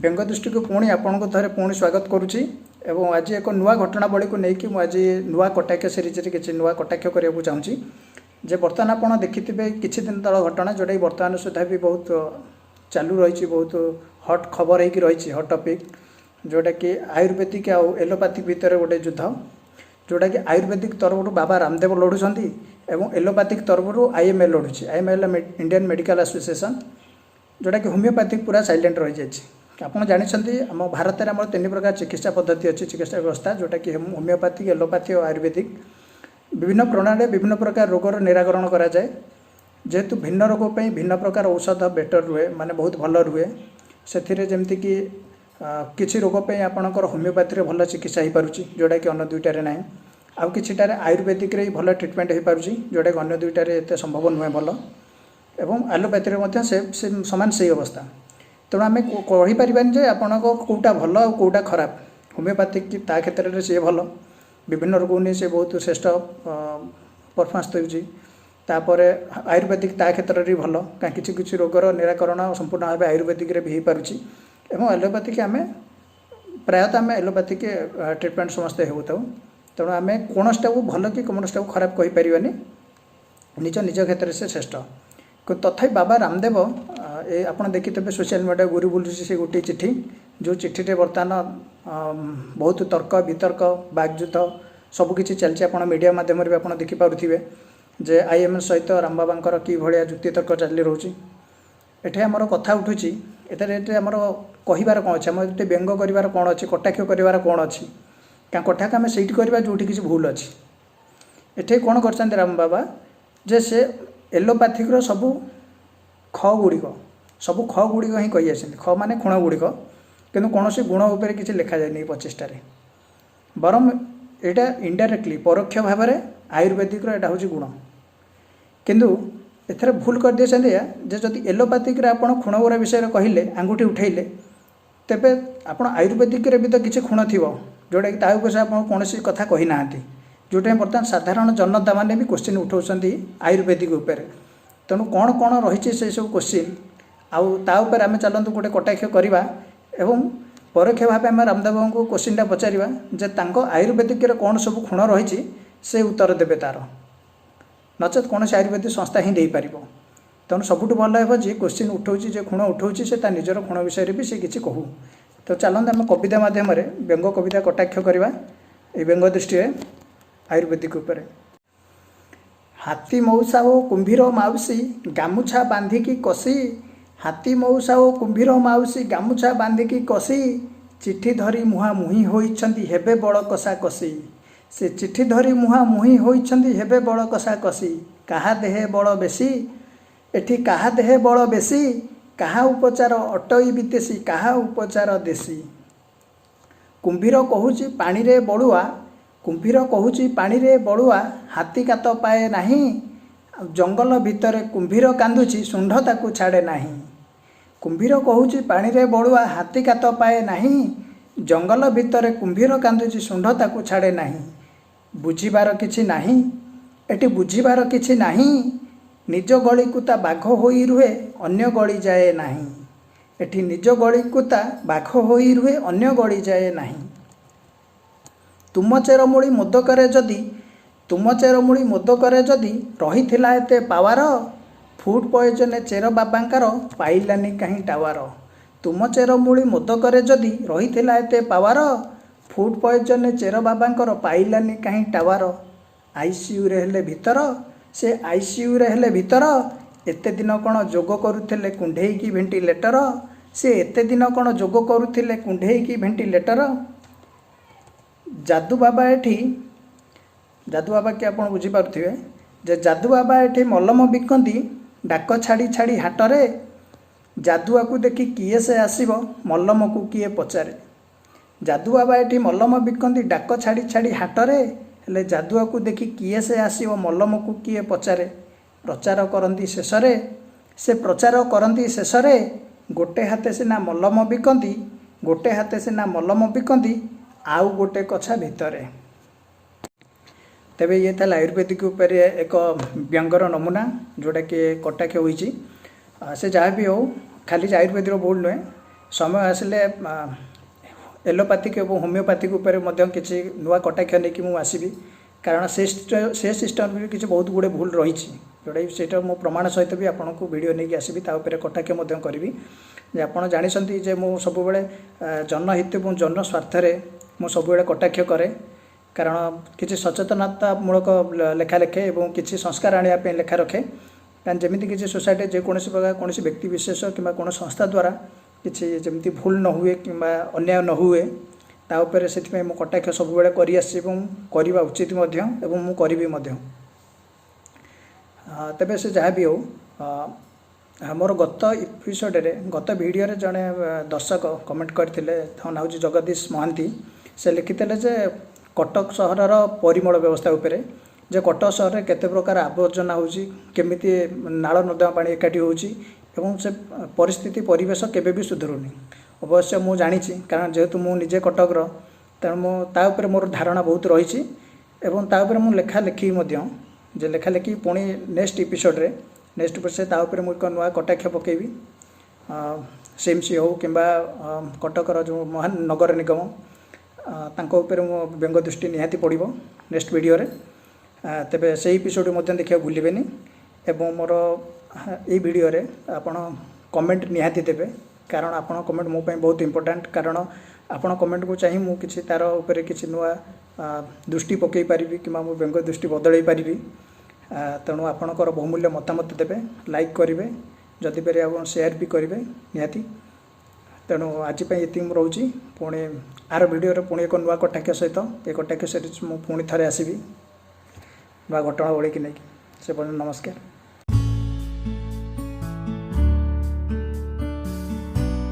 ବ୍ୟଙ୍ଗ ଦୃଷ୍ଟିକୁ ପୁଣି ଆପଣଙ୍କୁ ଥରେ ପୁଣି ସ୍ୱାଗତ କରୁଛି ଏବଂ ଆଜି ଏକ ନୂଆ ଘଟଣାବଳୀକୁ ନେଇକି ମୁଁ ଆଜି ନୂଆ କଟାକ୍ଷ ସିରିଜରେ କିଛି ନୂଆ କଟାକ୍ଷ କରିବାକୁ ଚାହୁଁଛି ଯେ ବର୍ତ୍ତମାନ ଆପଣ ଦେଖିଥିବେ କିଛି ଦିନ ତଳ ଘଟଣା, ଯେଉଁଟାକି ବର୍ତ୍ତମାନ ସୁଦ୍ଧା ବି ବହୁତ ଚାଲୁ ରହିଛି, ବହୁତ ହଟ୍ ଖବର ହେଇକି ରହିଛି, ହଟ୍ ଟପିକ୍, ଯେଉଁଟାକି ଆୟୁର୍ବେଦିକ ଆଉ ଏଲୋପାଥିକ୍ ଭିତରେ ଗୋଟେ ଯୁଦ୍ଧ, ଯେଉଁଟାକି ଆୟୁର୍ବେଦିକ ତରଫରୁ ବାବା ରାମଦେବ ଲଢ଼ୁଛନ୍ତି ଏବଂ ଏଲୋପାଥିକ୍ ତରଫରୁ ଆଇଏମ୍ଏ ଲଢ଼ୁଛି। ଆଇଏମ୍ଏ ହେଲା ଇଣ୍ଡିଆନ୍ ମେଡ଼ିକାଲ ଆସୋସିଏସନ୍, ଯେଉଁଟାକି ହୋମିଓପାଥିକ୍ ପୁରା ସାଇଲେଣ୍ଟ ରହିଯାଇଛି। ଆପଣ ଜାଣିଛନ୍ତି, ଆମ ଭାରତରେ ଆମର ତିନି ପ୍ରକାର ଚିକିତ୍ସା ପଦ୍ଧତି ଅଛି, ଚିକିତ୍ସା ବ୍ୟବସ୍ଥା, ଯେଉଁଟାକି ହୋମିଓପାଥିକ୍, ଏଲୋପାଥି ଓ ଆୟୁର୍ବେଦିକ। ବିଭିନ୍ନ ପ୍ରଣାଳୀରେ ବିଭିନ୍ନ ପ୍ରକାର ରୋଗର ନିରାକରଣ କରାଯାଏ। ଯେହେତୁ ଭିନ୍ନ ରୋଗ ପାଇଁ ଭିନ୍ନ ପ୍ରକାର ଔଷଧ ବେଟର୍ ରୁହେ, ମାନେ ବହୁତ ଭଲ ରୁହେ। ସେଥିରେ ଯେମିତିକି କିଛି ରୋଗ ପାଇଁ ଆପଣଙ୍କର ହୋମିଓପାଥିରେ ଭଲ ଚିକିତ୍ସା ହେଇପାରୁଛି, ଯେଉଁଟାକି ଅନ୍ୟ ଦୁଇଟାରେ ନାହିଁ। ଆଉ କିଛିଟାରେ ଆୟୁର୍ବେଦିକରେ ବି ଭଲ ଟ୍ରିଟମେଣ୍ଟ ହେଇପାରୁଛି, ଯେଉଁଟାକି ଅନ୍ୟ ଦୁଇଟାରେ ଏତେ ସମ୍ଭବ ନୁହେଁ ଭଲ। ଏବଂ ଆଲୋପାଥିରେ ମଧ୍ୟ ସେ ସମାନ ସେଇ ଅବସ୍ଥା। ତେଣୁ ଆମେ କହିପାରିବାନି ଯେ ଆପଣଙ୍କ କେଉଁଟା ଭଲ ଆଉ କେଉଁଟା ଖରାପ। ହୋମିଓପାଥିକ୍ ତା କ୍ଷେତ୍ରରେ ସିଏ ଭଲ, ବିଭିନ୍ନ ରୋଗକୁ ନେଇ ସେ ବହୁତ ଶ୍ରେଷ୍ଠ ପରଫର୍ମାନ୍ସ ଦେଉଛି। ତାପରେ ଆୟୁର୍ବେଦିକ ତା କ୍ଷେତ୍ରରେ ବି ଭଲ, କାହିଁ କିଛି କିଛି ରୋଗର ନିରାକରଣ ସମ୍ପୂର୍ଣ୍ଣ ଭାବେ ଆୟୁର୍ବେଦିକରେ ବି ହେଇପାରୁଛି। ଏବଂ ଏଲୋପାଥିକ୍ ଆମେ ପ୍ରାୟତଃ ଆମେ ଏଲୋପାଥିକ୍ ଟ୍ରିଟମେଣ୍ଟ ସମସ୍ତେ ହେଉଥାଉ। ତେଣୁ ଆମେ କୌଣସିଟାକୁ ଭଲ କି କୌଣସିଟାକୁ ଖରାପ କହିପାରିବାନି, ନିଜ ନିଜ କ୍ଷେତ୍ରରେ ସେ ଶ୍ରେଷ୍ଠ। କିନ୍ତୁ ତଥାପି ବାବା ରାମଦେବ, ଏ ଆପଣ ଦେଖିଥିବେ ସୋସିଆଲ ମିଡ଼ିଆ ଘୁରି ବୁଲୁଛି ସେ ଗୋଟିଏ ଚିଠି, ଯେଉଁ ଚିଠିରେ ବର୍ତ୍ତମାନ ବହୁତ ତର୍କ ବିତର୍କ, ବାକଯୁଦ୍ଧ ସବୁକିଛି ଚାଲିଛି। ଆପଣ ମିଡ଼ିଆ ମାଧ୍ୟମରେ ବି ଆପଣ ଦେଖିପାରୁଥିବେ ଯେ ଆଇଏମ୍ଏ ସହିତ ରାମବାବାଙ୍କର କି ଭଳିଆ ଯୁକ୍ତିତର୍କ ଚାଲି ରହୁଛି। ଏଠି ଆମର କଥା ଉଠୁଛି, ଏଥିରେ ଏଠି ଆମର କହିବାର କ'ଣ ଅଛି? ଆମର ଏଠି ବ୍ୟଙ୍ଗ କରିବାର କ'ଣ ଅଛି? କଟାକ୍ଷ କରିବାର କ'ଣ ଅଛି? କାରଣ କଟାକ୍ଷ ଆମେ ସେଇଠି କରିବା ଯେଉଁଠି କିଛି ଭୁଲ ଅଛି। ଏଠି କ'ଣ କରିଛନ୍ତି ରାମ ବାବା ଯେ ସେ ଏଲୋପାଥିକର ସବୁ ଖ ଗୁଡ଼ିକ, ସବୁ ଖ ଗୁଡ଼ିକ ହିଁ କହି ଆସିଛନ୍ତି। ଖ ମାନେ ଖୁଣ ଗୁଡ଼ିକ, କିନ୍ତୁ କୌଣସି ଗୁଣ ଉପରେ କିଛି ଲେଖାଯାଇନି ଏଇ 25ଟାରେ। ବରଂ ଏଇଟା ଇନଡାଇରେକ୍ଟଲି, ପରୋକ୍ଷ ଭାବରେ ଆୟୁର୍ବେଦିକର ଏଇଟା ହେଉଛି ଗୁଣ। କିନ୍ତୁ ଏଥିରେ ଭୁଲ କରିଦେଇଛନ୍ତି ଏଇଆ ଯେ ଯଦି ଏଲୋପାଥିକରେ ଆପଣ ଖୁଣ ଗୁଡ଼ା ବିଷୟରେ କହିଲେ, ଆଙ୍ଗୁଠି ଉଠେଇଲେ, ତେବେ ଆପଣ ଆୟୁର୍ବେଦିକରେ ବି ତ କିଛି ଖୁଣ ଥିବ, ଯେଉଁଟାକି ତା ଉପରେ ଆପଣ କୌଣସି କଥା କହିନାହାନ୍ତି, ଯେଉଁଟା ବର୍ତ୍ତମାନ ସାଧାରଣ ଜନତା ମାନେ ବି କୋଶ୍ଚିନ୍ ଉଠାଉଛନ୍ତି ଆୟୁର୍ବେଦିକ ଉପରେ। ତେଣୁ କ'ଣ କ'ଣ ରହିଛି ସେସବୁ କୋଶ୍ଚିନ୍ ଆଉ ତା ଉପରେ ଆମେ ଚାଲନ୍ତୁ ଗୋଟେ କଟାକ୍ଷ କରିବା ଏବଂ ପରୋକ୍ଷ ଭାବେ ଆମେ ରାମଦେବଙ୍କୁ କୋଶ୍ଚିନ୍ଟା ପଚାରିବା ଯେ ତାଙ୍କ ଆୟୁର୍ବେଦିକରେ କ'ଣ ସବୁ ଖୁଣ ରହିଛି, ସେ ଉତ୍ତର ଦେବେ ତା'ର। ନଚେତ୍ କୌଣସି ଆୟୁର୍ବେଦିକ ସଂସ୍ଥା ହିଁ ଦେଇପାରିବ। ତେଣୁ ସବୁଠୁ ଭଲ ହେବ, ଯିଏ କୋଶ୍ଚିନ୍ ଉଠାଉଛି, ଯେ ଖୁଣ ଉଠାଉଛି, ସେ ତା ନିଜର ଖୁଣ ବିଷୟରେ ବି ସେ କିଛି କହୁ। ତ ଚାଲନ୍ତୁ ଆମେ କବିତା ମାଧ୍ୟମରେ ବ୍ୟଙ୍ଗ କବିତା କଟାକ୍ଷ କରିବା ଏଇ ବ୍ୟଙ୍ଗ ଦୃଷ୍ଟିରେ ଆୟୁର୍ବେଦିକ ଉପରେ। ହାତୀ ମଉସା ଓ କୁମ୍ଭୀର ମାଉସୀ ଗାମୁଛା ବାନ୍ଧିକି କଷି, ହାତୀ ମଉସା ଓ କୁମ୍ଭୀର ମାଉସୀ ଗାମୁଛା ବାନ୍ଧିକି କଷି, ଚିଠି ଧରି ମୁହାଁ ମୁହିଁ ହୋଇଛନ୍ତି ହେବେ ବଳ କଷା କଷି। ସେ ଚିଠି ଧରି ମୁହାଁ ମୁହିଁ ହୋଇଛନ୍ତି ହେବେ ବଳ କଷା କଷି। କାହା ଦେହେ ବଳ ବେଶୀ, ଏଠି କାହା ଦେହେ ବଳ ବେଶୀ, କାହା ଉପଚାର ଅଟଇ ବିଦେଶୀ, କାହା ଉପଚାର ଦେଶୀ। କୁମ୍ଭୀର କହୁଛି ପାଣିରେ ବଳୁଆ, କୁମ୍ଭୀର କହୁଛି ପାଣିରେ ବଳୁଆ, ହାତୀ କାତ ପାଏ ନାହିଁ। ଆଉ ଜଙ୍ଗଲ ଭିତରେ କୁମ୍ଭୀର କାନ୍ଦୁଛି, ଶୁଣ୍ଢ ତାକୁ ଛାଡ଼େ ନାହିଁ। କୁମ୍ଭୀର କହୁଛି ପାଣିରେ ବଳୁଆ, ହାତୀ କାତ ପାଏ ନାହିଁ। ଜଙ୍ଗଲ ଭିତରେ କୁମ୍ଭୀର କାନ୍ଦୁଛି, ଶୁଣ୍ଢ ତାକୁ ଛାଡ଼େ ନାହିଁ। ବୁଝିବାର କିଛି ନାହିଁ, ଏଠି ବୁଝିବାର କିଛି ନାହିଁ। ନିଜ ଗଳିକୁ ତା ବାଘ ହୋଇ ରୁହେ, ଅନ୍ୟ ଗଳି ଯାଏ ନାହିଁ। ଏଠି ନିଜ ଗଳିକୁ ତା ବାଘ ହୋଇ ରୁହେ, ଅନ୍ୟ ଗଳି ଯାଏ ନାହିଁ। ତୁମ ଚେରମୂଳି ମୋଦକରେ ଯଦି, ତୁମ ଚେରମୂଳି ମୋଦକରେ ଯଦି ରହିଥିଲା ଏତେ ପାୱାର, ଫୁଡ୍ ପଏଜନ ଚେର ବାବାଙ୍କର ପାଇଲାନି କାହିଁ ଟାୱାର? ତୁମ ଚେରମୂଳି ମୋଦକରେ ଯଦି ରହିଥିଲା ଏତେ ପାୱାର, ଫୁଡ୍ ପଏଜନ ଚେର ବାବାଙ୍କର ପାଇଲାନି କାହିଁ ଟାୱାର? ଆଇସିୟୁରେ ହେଲେ ଭିତର, ସେ ଆଇସିୟୁରେ ହେଲେ ଭିତର, ଏତେ ଦିନ କ'ଣ ଯୋଗ କରୁଥିଲେ କୁଣ୍ଢେଇକି ଭେଣ୍ଟିଲେଟର? ସେ ଏତେ ଦିନ କ'ଣ ଯୋଗ କରୁଥିଲେ କୁଣ୍ଢେଇକି ଭେଣ୍ଟିଲେଟର? ଯାଦୁ ବାବା ଏଠି, ଯାଦୁ ବାବା କି ଆପଣ ବୁଝିପାରୁଥିବେ ଯେ ଯାଦୁ ବାବା ଏଠି ମଲମ ବିକନ୍ତି ଡାକ ଛାଡ଼ି ଛାଡ଼ି ହାଟରେ। ଯାଦୁଆକୁ ଦେଖି କିଏ ସେ ଆସିବ, ମଲମକୁ କିଏ ପଚାରେ? ଯାଦୁ ବାବା ଏଠି ମଲମ ବିକନ୍ତି ଡାକ ଛାଡ଼ି ଛାଡ଼ି ହାଟରେ, ହେଲେ ଯାଦୁଆକୁ ଦେଖି କିଏ ସେ ଆସିବ, ମଲମକୁ କିଏ ପଚାରେ? ପ୍ରଚାର କରନ୍ତି ଶେଷରେ, ସେ ପ୍ରଚାର କରନ୍ତି ଶେଷରେ, ଗୋଟେ ହାତେ ସିନା ମଲମ ବିକନ୍ତି, ଗୋଟେ ହାତେ ସିନା ମଲମ ବିକନ୍ତି, ଆଉ ଗୋଟେ କଛା ଭିତରେ। ତେବେ ଇଏ ଥିଲା ଆୟୁର୍ବେଦିକ ଉପରେ ଏକ ବ୍ୟଙ୍ଗର ନମୁନା, ଯେଉଁଟାକି କଟାକ୍ଷ ହୋଇଛି। ସେ ଯାହା ବି ହେଉ, ଖାଲି ଯେ ଆୟୁର୍ବେଦିକ ଭୁଲ ନୁହେଁ। ସମୟ ଆସିଲେ ଏଲୋପାଥିକ୍ ଏବଂ ହୋମିଓପାଥିକ୍ ଉପରେ ମଧ୍ୟ କିଛି ନୂଆ କଟାକ୍ଷ ନେଇକି ମୁଁ ଆସିବି, କାରଣ ସେ ସିଷ୍ଟମ୍ରେ ବି କିଛି ବହୁତ ଗୁଡ଼ିଏ ଭୁଲ ରହିଛି, ଯେଉଁଟାକି ସେଇଟା ମୁଁ ପ୍ରମାଣ ସହିତ ବି ଆପଣଙ୍କୁ ଭିଡ଼ିଓ ନେଇକି ଆସିବି, ତା ଉପରେ କଟାକ୍ଷ ମଧ୍ୟ କରିବି। ଯେ ଆପଣ ଜାଣିଛନ୍ତି ଯେ ମୁଁ ସବୁବେଳେ ଜନହିତ ଏବଂ ଜନସ୍ୱାର୍ଥରେ ମୁଁ ସବୁବେଳେ କଟାକ୍ଷ କରେ, କାରଣ କିଛି ସଚେତନତାମୂଳକ ଲେଖା ଲେଖେ ଏବଂ କିଛି ସଂସ୍କାର ଆଣିବା ପାଇଁ ଲେଖା ରଖେ। କାରଣ ଯେମିତି କିଛି ସୋସାଇଟିରେ ଯେକୌଣସି ପ୍ରକାର କୌଣସି ବ୍ୟକ୍ତି ବିଶେଷ କିମ୍ବା କୌଣସି ସଂସ୍ଥା ଦ୍ୱାରା କିଛି ଯେମିତି ଭୁଲ ନ ହୁଏ କିମ୍ବା ଅନ୍ୟାୟ ନ ହୁଏ, ତା ଉପରେ ସେଥିପାଇଁ ମୁଁ କଟାକ୍ଷ ସବୁବେଳେ କରିଆସିଛି ଏବଂ କରିବା ଉଚିତ ମଧ୍ୟ, ଏବଂ ମୁଁ କରିବି ମଧ୍ୟ। ତେବେ ସେ ଯାହା ବି ହେଉ, ମୋର ଗତ ଏପିସୋଡ଼ରେ, ଗତ ଭିଡ଼ିଓରେ ଜଣେ ଦର୍ଶକ କମେଣ୍ଟ କରିଥିଲେ, ତାଙ୍କ ନାଁ ହେଉଛି ଜଗଦୀଶ ମହାନ୍ତି। ସେ ଲେଖିଥିଲେ ଯେ କଟକ ସହରର ପରିମଳ ବ୍ୟବସ୍ଥା ଉପରେ, ଯେ କଟକ ସହରରେ କେତେ ପ୍ରକାର ଆବର୍ଜନା ହେଉଛି, କେମିତି ନାଳ ନର୍ଦ୍ଦମା ପାଣି ଏକାଠି ହେଉଛି ଏବଂ ସେ ପରିସ୍ଥିତି ପରିବେଶ କେବେ ବି ସୁଧୁରୁନି। ଅବଶ୍ୟ ମୁଁ ଜାଣିଛି, କାରଣ ଯେହେତୁ ମୁଁ ନିଜେ କଟକର, ତେଣୁ ମୁଁ ତା ଉପରେ ମୋର ଧାରଣା ବହୁତ ରହିଛି ଏବଂ ତା ଉପରେ ମୁଁ ଲେଖା ଲେଖିବି ମଧ୍ୟ, ଯେ ଲେଖା ଲେଖି ପୁଣି ନେକ୍ସଟ ଏପିସୋଡ଼ରେ, ନେକ୍ସଟ ଏପିସୋଡ଼ରେ ତା ଉପରେ ମୁଁ ଏକ ନୂଆ କଟାକ୍ଷ ପକାଇବି। ସିଏମ୍ସି ହେଉ କିମ୍ବା କଟକର ଯେଉଁ ମହାନ ନଗର ନିଗମ, ତାଙ୍କ ଉପରେ ମୋ ବ୍ୟଙ୍ଗ ଦୃଷ୍ଟି ନିହାତି ପଡ଼ିବ ନେକ୍ସଟ ଭିଡ଼ିଓରେ। ତେବେ ସେଇ ଏପିସୋଡ଼ ମଧ୍ୟ ଦେଖିବାକୁ ଭୁଲିବେନି ଏବଂ ମୋର ଏଇ ଭିଡ଼ିଓରେ ଆପଣ କମେଣ୍ଟ ନିହାତି ଦେବେ, କାରଣ ଆପଣଙ୍କ କମେଣ୍ଟ ମୋ ପାଇଁ ବହୁତ ଇମ୍ପୋର୍ଟାଣ୍ଟ। କାରଣ ଆପଣ କମେଣ୍ଟକୁ ଚାହିଁ ମୁଁ କିଛି ତା'ର ଉପରେ କିଛି ନୂଆ ଦୃଷ୍ଟି ପକାଇ ପାରିବି କିମ୍ବା ମୋ ବ୍ୟଙ୍ଗ ଦୃଷ୍ଟି ବଦଳାଇ ପାରିବି। ତେଣୁ ଆପଣଙ୍କର ବହୁମୂଲ୍ୟ ମତାମତ ଦେବେ, ଲାଇକ୍ କରିବେ, ଯଦି ପାରିବେ ଆପଣ ସେୟାର ବି କରିବେ ନିହାତି। ତେଣୁ ଆଜି ପାଇଁ ଏତିକି ମୁଁ ରହୁଛି। ପୁଣି ଆର ଭିଡ଼ିଓରେ ପୁଣି ଏକ ନୂଆ କଟାକ୍ଷ ସହିତ, ଏ କଟାକ୍ଷ ସିରିଜ୍ ମୁଁ ପୁଣି ଥରେ ଆସିବି ନୂଆ ଘଟଣା ବଳିକି ନେଇକି। ସେ ପର୍ଯ୍ୟନ୍ତ ନମସ୍କାର।